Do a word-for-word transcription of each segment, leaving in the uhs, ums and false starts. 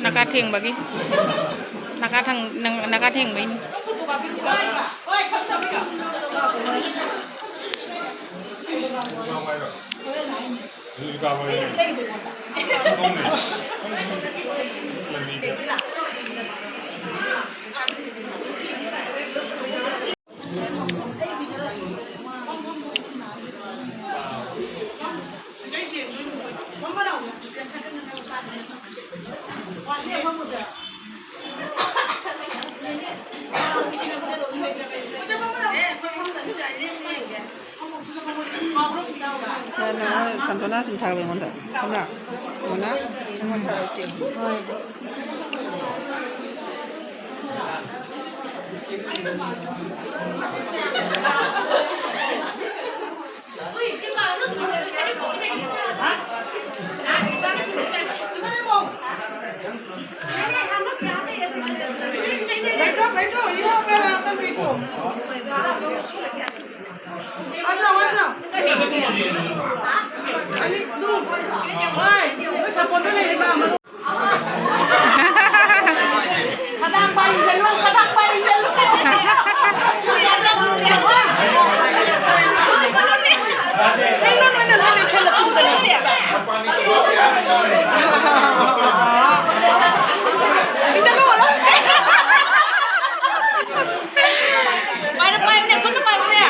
ꯅꯀꯥ ꯊꯦꯡꯕꯒꯤ꯫ ꯅꯀꯥ ꯊꯪ-, ꯅꯪ-, ꯅꯀꯥ ꯊꯦꯡꯕꯩꯅꯤ꯫ ꯁꯟꯇꯣꯅꯥ ꯁꯨꯝ ꯊꯥꯔꯛꯑꯣ ꯑꯩꯉꯣꯟꯗ꯫ ꯈꯪꯕ꯭ꯔꯥ? ꯑꯩꯉꯣꯟꯗ ꯊꯥꯔꯛꯑꯣ ꯆꯦ꯫ बैठो, बैठो, यहाँ पे आकर बैठो। आ जाओ, आ जाओ। अरे, तू, भाई, मैं सपोर्ट नहीं लेगा। ꯈꯗꯥꯡ ꯄꯥꯏ ꯏꯟꯖꯜꯂꯨ, ꯈꯗꯥꯡ ꯄꯥꯏ ꯏꯟꯖꯜꯂꯨ꯫ ꯀꯩꯅꯣ ꯅꯣꯏꯅ ꯂꯣꯏ ꯂꯣꯏꯁꯜꯂ ꯇꯨꯝꯕꯅꯦ꯫ ꯏꯟꯖꯜꯂꯨ, ꯍꯜꯂꯣ꯫ ꯄꯥꯏꯔꯣ, ꯄꯥꯏꯔꯣꯅꯦ, ꯈꯨꯠꯅ ꯄꯥꯏꯔꯣꯅꯦ꯫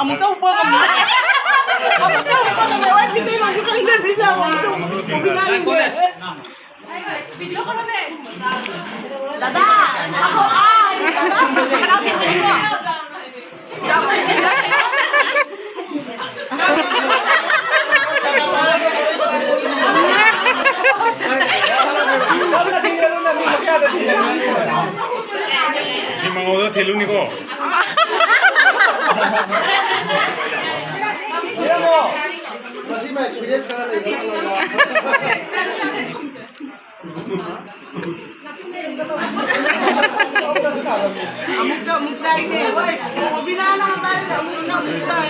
ꯑꯃꯨꯛꯇ ꯎꯞꯄ ꯉꯝꯗꯦ꯫ ꯑꯃꯨꯛꯇ ꯎꯞꯄ ꯉꯝꯗꯦ꯫ ꯍꯣꯏ, ꯃꯤꯇꯩꯂꯣꯟꯁꯨ ꯈꯪꯗꯕꯤꯗ ꯑꯃꯨꯛꯇ ꯎꯞꯄ ꯉꯝꯗꯦ꯫ ꯗꯥꯗꯥ, ꯉꯥꯏꯈꯣ, ꯑꯥ, ꯗꯥꯗꯥ꯫ ꯈꯅꯥꯎ ꯊꯤꯟꯕꯅꯤꯀꯣ꯫ ꯁꯤ ꯃꯉꯣꯟꯗ ꯊꯤꯜꯂꯨꯅꯤꯀꯣ꯫ ꯃꯁꯤ ꯃꯥꯏ experience ꯈꯔ ꯂꯩꯕ꯫ ꯑꯃꯨꯛꯇ ꯑꯃꯨꯛ ꯇꯥꯏꯅꯦ꯫ ꯍꯣꯏ, ꯔꯣꯕꯤꯅꯥꯅ ꯍꯥꯏꯇꯥꯔꯦ, ꯑꯃꯨꯛꯇ ꯑꯃꯨꯛ ꯇꯥꯏ꯫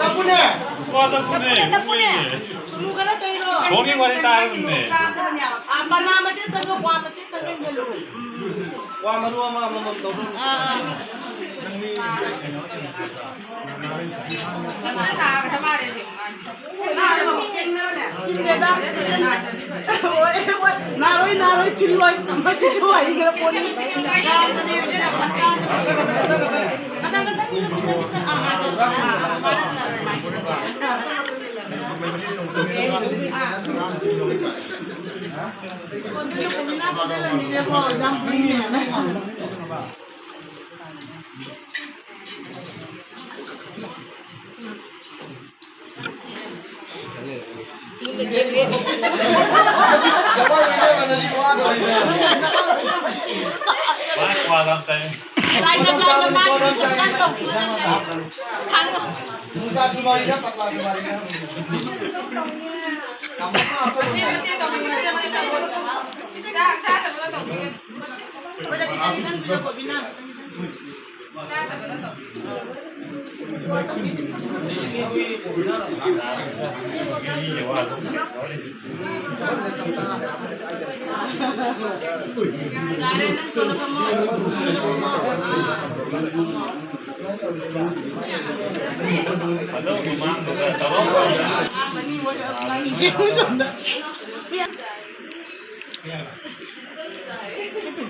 ꯇꯞꯄꯨꯅꯦ꯫ ꯋꯥ ꯇꯞꯄꯨꯅꯦ꯫ ꯇꯞꯄꯨꯅꯦ꯫ ꯁꯣꯝꯒꯤ ꯋꯥꯔꯤ ꯇꯥꯔꯒꯅꯦ꯫ ꯃꯅꯥ ꯃꯁꯤꯡ ꯇꯪꯒ ꯋꯥ ꯃꯁꯤꯡ ꯇꯪꯒ ꯏꯟꯖꯜꯂꯨ꯫ ꯋꯥ ꯃꯔꯨ ꯑꯃ ꯑꯃꯃꯝ ꯇꯧꯔꯣ꯫ ꯅꯥꯔꯣꯏ, ꯅꯥꯔꯣꯏ, ꯊꯤꯜꯂꯣꯏ꯫ ꯃꯁꯤꯁꯨ ꯍꯩꯈ꯭ꯔ ꯄꯣꯠꯅꯤ꯫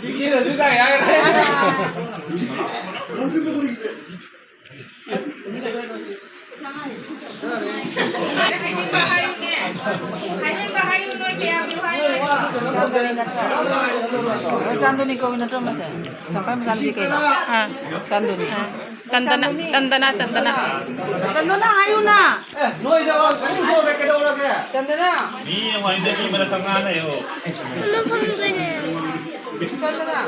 ꯖꯤꯀꯦꯗꯁꯨ ꯆꯥꯏ ꯍꯥꯏꯈ꯭ꯔꯦ꯫ ꯆꯥꯟꯗꯅꯤ ꯀꯧꯏ ꯅꯠꯇ꯭ꯔꯣ ꯃꯁꯦ? ꯆꯝꯄꯥꯏ ꯃꯆꯥꯅꯨꯄꯤ ꯀꯩꯅꯣ? ꯑꯥ꯫ ꯆꯥꯟꯗꯅꯤ꯫ ꯑꯥ꯫ ꯆꯟꯗꯅ, ꯆꯟꯗꯅ, ꯆꯟꯗꯅ꯫ ꯆꯟꯗꯅ ꯍꯥꯏꯌꯨꯅ꯫ ꯑꯦ, ꯅꯣꯏꯗ ꯆꯅꯤꯡ ꯊꯣꯛꯑꯒ ꯀꯩꯗꯧꯔꯒꯦ? ꯆꯟꯗꯅ꯫ ꯃꯤ ꯋꯥꯏꯗ ꯃꯤ ꯃꯔꯛ ꯆꯪꯉꯛꯑꯅꯦ, ꯑꯣ꯫ ꯆꯟꯗꯅ꯫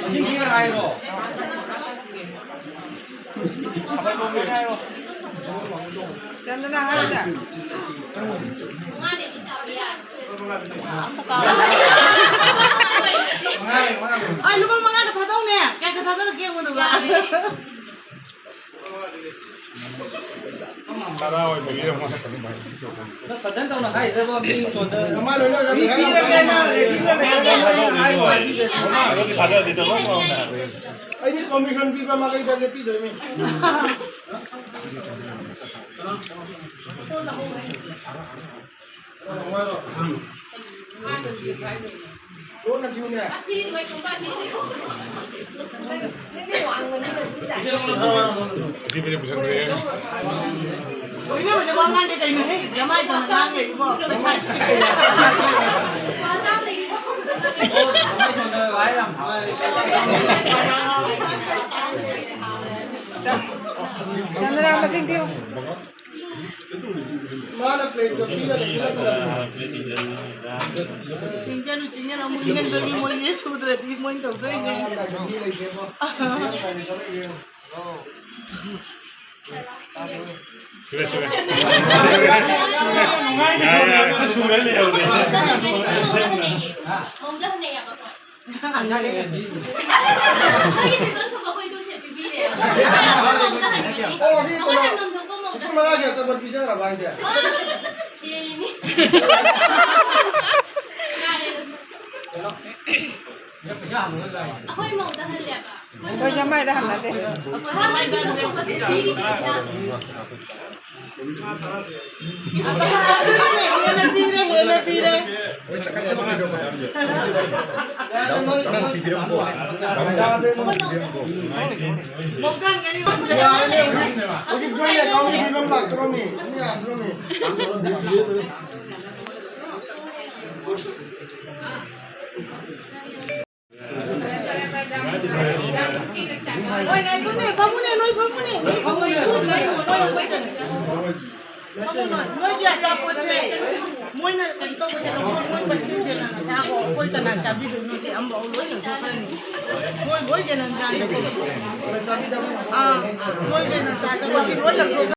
ꯏꯁꯤꯡ ꯄꯤꯕ ꯍꯥꯏꯔꯣ? ꯆꯟꯗꯅ ꯍꯥꯏꯔꯣꯅꯦ꯫ ꯑꯩ ꯂꯨꯄꯥ ꯃꯉꯥꯒ ꯊꯥꯗꯧꯅꯦ꯫ ꯀꯌꯥ ꯀꯌꯥ ꯊꯥꯗꯔꯛꯀꯦ ꯌꯦꯡꯉꯨꯗꯨꯒ꯫ ꯇꯔꯥ ꯑꯣꯏꯕꯒꯤ ꯑꯃ꯫ ꯐꯖꯅ ꯇꯧꯅ ꯍꯥꯏꯗ꯭ꯔꯕ ꯃꯤ ꯃꯇꯣꯟꯗ꯫ ꯃꯃꯥ ꯂꯣꯏꯅ ꯃꯤ ꯄꯤꯔꯒꯦꯅ ꯔꯦꯗꯤꯗ ꯂꯩꯔꯒꯦꯅ ꯍꯥꯏꯕ ꯋꯥꯅꯤ꯫ ꯃꯃꯥ ꯂꯣꯏꯅ ꯊꯥꯗꯔꯗꯤ ꯆꯠꯂꯣ ꯃꯃꯥ꯫ ꯑꯩꯗꯤ ꯀꯣꯃꯤꯁꯟ ꯄꯤꯕ ꯃꯈꯩꯗ ꯂꯦꯞꯄꯤꯗꯣꯏꯅꯤ꯫ ꯂꯣꯟꯅ ꯄꯤꯌꯨꯅꯦ꯫ ꯂꯣꯏꯅꯕꯁꯦ ꯋꯥ ꯉꯥꯡꯗꯦ ꯀꯩꯅꯣꯍꯦ? ꯖꯃꯥꯏ ꯆꯪꯅ ꯉꯥꯡ ꯂꯩ ꯏꯕꯣ꯫ ꯄꯩꯁꯥ ꯆꯟꯗꯅ ꯃꯁꯤꯡ ꯊꯤꯌꯨ꯫ ꯃꯥꯅ ꯄ꯭ꯂꯦꯠꯇꯣ ꯄꯤꯔꯒ ꯄꯤꯔꯛꯀꯗꯕꯅꯤ꯫ ꯆꯤꯡꯖꯜꯂꯨ, ꯆꯤꯡꯖꯜꯂꯨ, ꯑꯃꯨꯛ ꯏꯪꯍꯟꯗꯣꯏꯅꯤ, ꯃꯣꯏꯅꯦ ꯁꯨꯗ꯭ꯔꯗꯤ ꯃꯣꯏꯅ ꯇꯧꯗꯣꯏꯁꯦ꯫ ꯁꯨꯔꯦ, ꯁꯨꯔꯦ꯫ ꯌꯥꯔꯦ, ꯌꯥꯔꯦ꯫ ꯁꯨꯔꯦ, ꯂꯩꯍꯧꯔꯦ꯫ ꯃꯣꯡꯗ ꯍꯟꯅꯩꯌꯦꯕꯀꯣ꯫ ꯑꯩꯒꯤ ꯇꯨꯏꯁꯟ ꯐꯝꯕ ꯑꯩꯈꯣꯏꯗꯣ ꯁꯦ ꯄꯤꯕꯤꯔꯦ꯫ ꯃꯣꯡꯗ ꯍꯟꯕꯤꯔꯦ꯫ ꯑꯣ, ꯁꯤ ꯀꯩꯅꯣ, ꯑꯩꯈꯣꯏꯅ ꯉꯝꯊꯣꯛꯄ ꯃꯣꯡꯗ ꯂꯤꯁꯤꯡ ꯃꯉꯥꯒꯤ ꯑꯆꯥꯄꯣꯠ ꯄꯤꯖꯈ꯭ꯔꯕ ꯍꯥꯏꯁꯦ? ꯑ, ꯌꯦꯡꯉꯤꯅꯦ꯫ ꯌꯥꯔꯦ꯫ ꯑꯩꯈꯣꯏ ꯃꯣꯡꯗ ꯍꯜꯂꯦꯕ꯫ ꯑꯩꯈꯣꯏ ꯖꯃꯥꯏꯗ ꯍꯟꯅꯗꯦ꯫ ꯑꯍꯥꯟꯕ ꯇꯨꯏꯁꯟ ꯐꯝꯕꯁꯦ ꯄꯤꯔꯤꯁꯦ꯫ ꯍꯦꯟꯅ ꯄꯤꯔꯦ, ꯍꯦꯟꯅ ꯄꯤꯔꯦ꯫ ꯅꯪ ꯄꯤꯕꯤꯔꯝꯃꯣ꯫ ꯃꯧꯗꯪꯒꯅꯤ꯫ ꯌꯥꯔꯦꯅꯦ, ꯍꯧꯖꯤꯛ, ꯍꯧꯖꯤꯛ joint account ꯀꯤ ꯐꯤꯕꯝ ꯂꯥꯛꯇꯣꯔꯝꯃꯤ꯫ ꯑꯗꯨꯝ ꯌꯥꯗꯣꯔꯝꯃꯤ꯫ ꯍꯣꯏ, ꯉꯥꯏꯈꯣꯅꯦ, ꯐꯝꯃꯨꯅꯦ, ꯅꯣꯏ ꯐꯝꯃꯨꯅꯦ, ꯅꯣꯏ ꯐꯝꯃꯨꯅꯦ꯫ ꯐꯝꯃꯨ, ꯅꯣꯏ, ꯅꯣꯏꯒꯤ ꯑꯆꯥꯄꯣꯠꯁꯦ ꯃꯣꯏꯅ ꯀꯩꯅꯣ ꯇꯧꯕꯁꯦ, ꯃꯣꯏ, ꯃꯣꯏ ꯃꯁꯦꯟ ꯌꯦꯟꯅꯔ ꯆꯥꯕꯣ, ꯑꯩꯈꯣꯏ ꯀꯅꯥ ꯆꯥꯕꯤꯗꯣꯏꯅꯣ? ꯁꯤ ꯑꯝꯕꯥꯎ ꯂꯣꯏ ꯂꯪꯊꯣꯛꯈ꯭ꯔꯅꯤ꯫ ꯃꯣꯏ ꯂꯣꯏ ꯌꯦꯟꯅꯔ ꯆꯥꯅꯤ꯫ ꯑꯥ, ꯃꯣꯏ ꯌꯦꯟꯅꯔ ꯆꯥꯁꯦ, ꯁꯤ ꯂꯣꯏ ꯂꯪꯊꯣꯛꯈ꯭ꯔꯅꯤ꯫